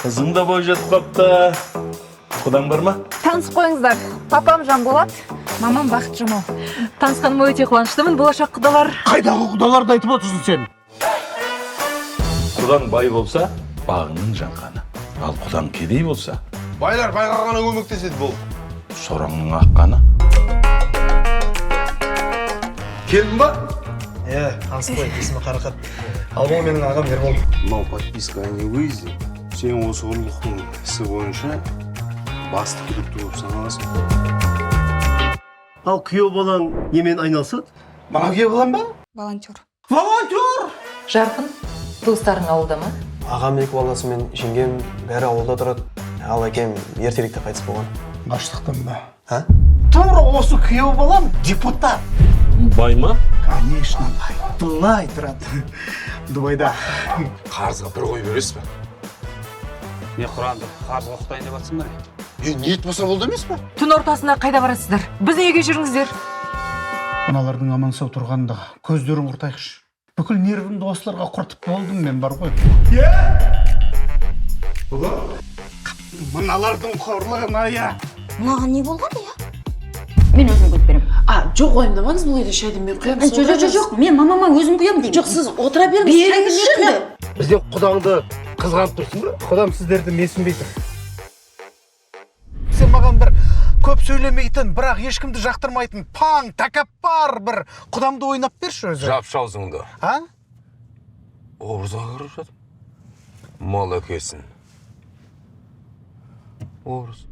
Қызың да бойжетіп қапты. Құдаң бар ма? Танысып қойыңыздар. Папам Жанболат, мамам Бақыт Жамал. Танысқаныма өте қуаныштымын, болашақ құдалар. Қайдағы құдаларды айтып отырсың сен? Құдаң бай болса, бағыңның жанғаны. Ал құдаң кедей болса, Байлар байға ғана көмектеседі бұл. Сораңның аққаны. Келдің ба? Иә, танысып қой, есімі Қарақат. Ал бұл менің ағам Ербол. Мынау подписка о невыезде. Сен осы ұрлықтың ісі бойынша басты күдікті болып саналасың. Ал күйеу балаң немен айналысады? Мынау күйеу балам ба? Волонтер. Волонтер. Жарқын, туыстарың ауылда ма? Ағам екі баласымен, жеңгем, бәрі ауылда тұрады. Ал әкем ертеректе қайтыс болған. Аштықтан ба? А? Тура осы күйеу балам депутат. Бай ма? Конечно, бай. Былай тұрады. Дубайда. Қарызға бір қой бересіз ба? Не, құранды қарызға оқытайын деп жатсың ба, не? Е, ниет болса болды емес па? Түн ортасында қайда барасыздар? Біздің үйге жүріңіздер. Мыналардың аман сау тұрғанында көздерін құртайықшы. Бүкіл нервімді осыларға құртып болдым мен бар ғой. Мыналардың қорлығына, иә. Мынаған не болған, иә? Мен өзім құйып беремін. А, жоқ, уайымдамаңыз, бұл үйде шайды мен құямын. Жоқ, жоқ, жоқ, жоқ, мен мамама өзім құямын деймін. Жоқ, сіз отыра беріңіз, шайды мен Беріңізші құямын. енді. Бізден құдаңды қызғанып тұрсың ба? Құдам сіздерді менсінбей тұр. Сен маған бір көп сөйлемейтін, бірақ ешкімді жақтырмайтын, паң, тәкаппар бір құдамды ойнап берші өзі. Жапшы аузыңды. А? Образға кіріп жатыр. Мал әкесін. Образ.